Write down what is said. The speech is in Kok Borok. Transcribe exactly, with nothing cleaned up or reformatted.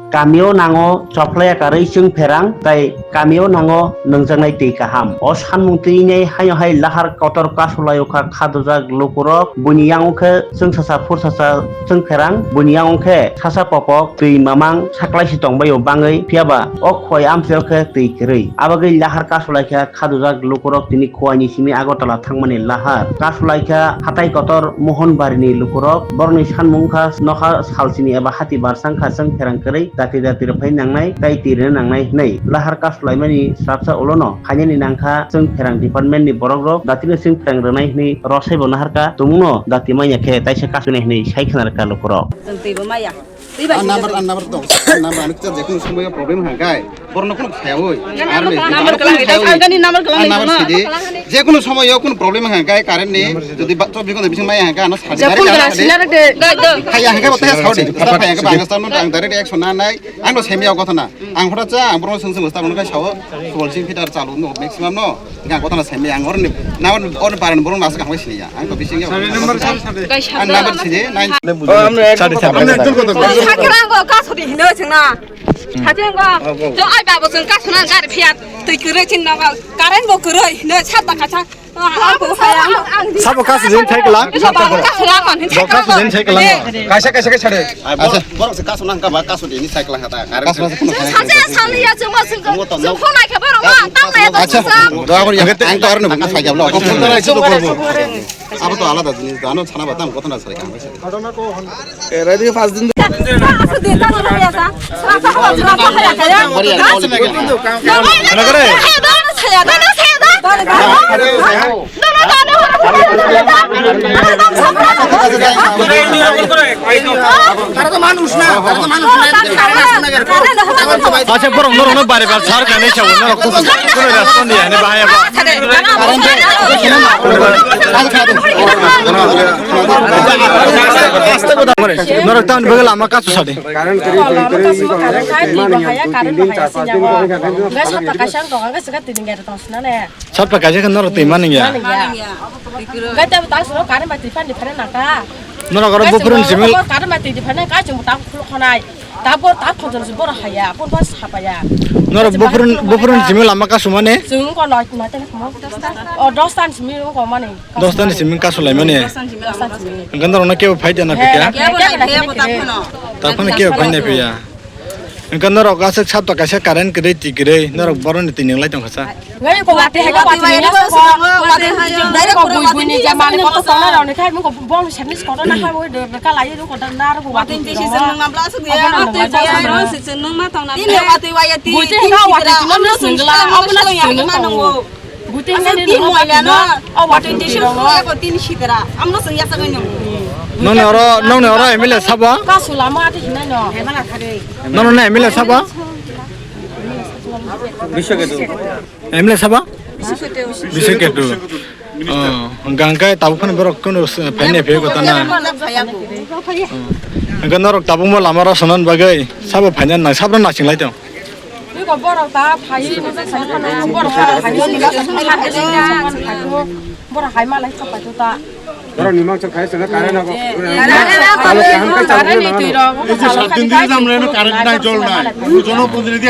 Kamio nango chophlaya karwi chwng pherang, tai kamio nango nungjaknai twi kaham. O sanmung twi nai haino hai lahar kotor kasulai o kha khadujak lukurok, buini yang o khe chwng sasa phur sasa chwng pherang, buini yang o khe sasa popok twi mamang saklai si tongbai o bangwi, phiyaba o khoi amchai o khe twi kwrwi. Abagwi lahar kasulai kha khadujak lukurok tini Khowai ni simi Agartala thangmani lahar. Kasulai kha hatai kotor Mohonbari ni lukurok. Borokni sanmung kha nokha salsini eba hati barsang kha chwng pherang kwrwi dati dati rwphai nangnai, tai twi rwna nangnai hwnwi. Lahar kasulaimani srapsa ulono phainani nangkha chwng pherang department ni borok rok, datino chwng pherang rwnai hwnwi rosai bo naharkha. Tumungno dati manya khe taisa kasunai hwnwi sai khna rwkha lukurok. Chwng twi bo maya. Twi bai. Ang number, ang number tong. Ang number, ang kisa jekunu somoyo problem hangkai. Borokno kheno khayawoi. Ang number kwlangni, ang number kwlangni. Ang number sidi. Jekunu somoyo kunu problem hangkai current ni, jodi ba, chobbish ghonta bising maya hangkai, ano sadi. Jekunu direct sadi. Khaya hangkai bo taya saudi. Khaya hangkai ba ang ang direct action na nai. Ang no semiya gotha na. Ang hota cha, ang borokno swng swng sta borokno kai sao. Kubol sing fitar chalu no maximum no. Ang gotha na semiya ang orni. Na orni paran borokno asuk ang bai siniya. Ang to bising ya. Ang number sidi nine. Sadi, sadi. Sakrango kasudi hino chengna. Hajengo, jo ai babo chwng kasuna gari phiya twi kwrwi chini nogo. Current bo kwrwi, no sat ta kaisa. Sabo kasu din thai kala. Sabo kasu din thai kala. Kaisa, kaisa, kaisa de. Borok se kasu nang ka ba kasu din thai kala hata. Kasu, kasu, kasu. Saja saliya chwng ma chwng. Chwng khonai khe borok ma tang nai. Acha. Doa kori ang to arno bung phai jablo. Abo to alada jinis da, ano chana batam gotha na sari kang. Era di pas din. Acha, borok norok no bare bar sar kani chabo, norok kusu kusu respond ya, ne bahaya ba. Norok tan bagala ama kasu sade. Current kwrwi, twi kwrwi, wngkha, twi mani hwnkhe twi din char pas din wngkha, hwnkhe no. Gas hapta kaisa wngkha, hwnkhe swkha tini gari tong swnam ne. Sapta kaisa khe norok twi mani ya. Mani ya. Gas tabuk ta swnam current bai twi pani phana nangkha. Norok oro buphuru ni simi. Current bai twi phana nangkha, chwng ta khuluk khonai. Ta bor ta khonjol si bor haya, pon pas hapaya. Norok buphuru, buphuru ni simi lama kasumani. Chwng ko noi noi tele khamo. O dos tan simi ko mani. Dos tan ni simi kasulaimani. Dos tan simi. Hwnkhe norokno kebo phai da na phikya? Kebo nai phaiya bo ta phano. Ta phano kebo phai nai phiya. Hwnkhe norok aswk sapta kaisa current kwrwi twi kwrwi norok boroni twi nwnglai tongkha sa. Ngai ko wati hai ko wati hai ko wati hai ko bui bui ni jamani koto tona roni khai mo ko bol servis koto na khai mo de ka lai ru koto na ru ko wati. Wati ni sisi nang mabla aswk ya. Wati ya ro sisi nang ma tong na. Tin wati waya tin. Bui te ha wati tin no sungla. Abuna sungla. Buting asal ni tin no moila no. Awa tin tin sung ya ko tin sitra. Amno sung ya sagai no. Nong ne oro, nong ne oro M L A sabo? Ka sulama ati hinai no. Nong ne M L A sabo? Biswa ketu. M L A sabo? Biswa ketu. Oh, gangkai tabuk phano borok kono phaine phe kota na. Gana rok tabuk mo lama rok sonan bagai sabo phaina nang sabra nasing lai tong. Iko borok ta phai, borok ta phai, borok hai malai khapai ta. Borok ni mangsa khai sana kare na ko. Kare ni twi rok. Ei je sat din din jam le no current nai, jol nai. Jono pondri